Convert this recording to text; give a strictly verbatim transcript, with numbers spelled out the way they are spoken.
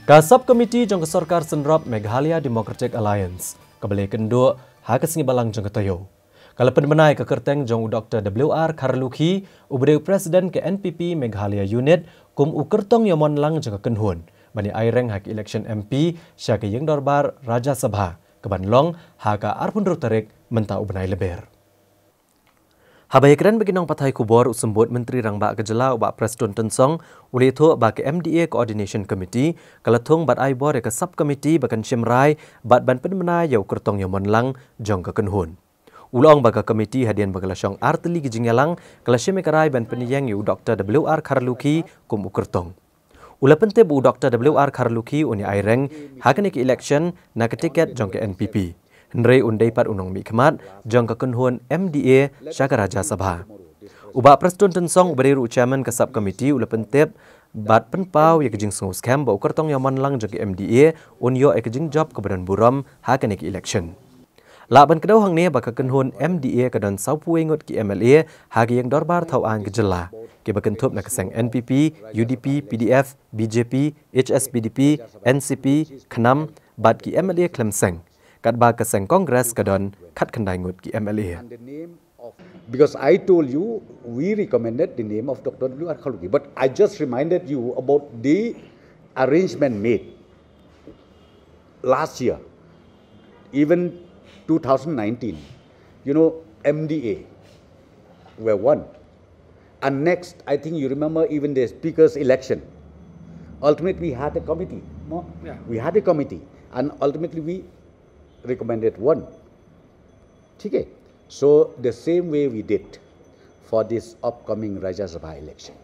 Ka Sub Committee jong ka Sorkar Synrop Meghalaya Democratic Alliance, kaba la ïakynduh ha ka Sngi Balang jong ka taïew, ka la pynbna ïa ka kyrteng jong u Doktor W R Kharlukhi, uba dei u President ka N P P Meghalaya Unit, kum u kyrtong ïamon lang jong ka kynhun ban ïa aireng ha ka election M P sha ka Ïing Dorbar Rajya Sabha, kaban long ha ka arphew hynriew tarik mynta u bnai Lber. Haba ïakren bad ki nongpathai khubor, u Symbud Myntri Rangbah ka Jylla, u Bah Prestone Tynsong, u la ïathuh ba ka M D A Coordination Committee ka la thung bad ai bor ïa ka Sub Committee ba kan shim rai bad ban pynbna ïa u kyrtong ïamon lang jong ka kynhun. U la ong ba ka committee, hadien ba ka la shong ar tylli ki jingïalang, ka la shim ïa ka rai ban pynïeng ïa u Doktor W R Kharlukhi kum u kyrtong. U la pyntip ba u Doktor W R Kharlukhi un ïa aireng ha kane ka election na ka tiket jong ka N P P, hynrei un dei pat u nongmihkhmat jong ka kynhun M D A sha ka Rajya Sabha. U Bah Prestone Tynsong, uba dei ruh u Chairman ka Sub Committee, u la pyntip bad pynpaw ïa ka jingsngewskhem ba u kyrtong ïamon lang jong ka M D A un ïoh ïa ka jingjop kaba don burom ha kane ka election. Lah ban kdew hangne ba ka kynhun M D A ka don sawphew ngut ki M L A ha ka Ïing Dorbar Thawaiñ ka Jylla, kiba kynthup na ka seng N P P, U D P, P D F, B J P, H S P D P, N C P, KHNAM, bad ki M L A khlem seng, katba ka seng Congress ka don khatkhyndai ngut ki M L A. Because I told you, we recommended the name of Doctor W R Kharlukhi. But I just reminded you about the arrangement made last year, even two thousand nineteen. You know, M D A were one. And next, I think you remember even the speaker's election. Ultimately, we had a committee. No? Yeah. We had a committee. And ultimately, we recommended one. Okay. So, the same way we did for this upcoming Rajya Sabha election.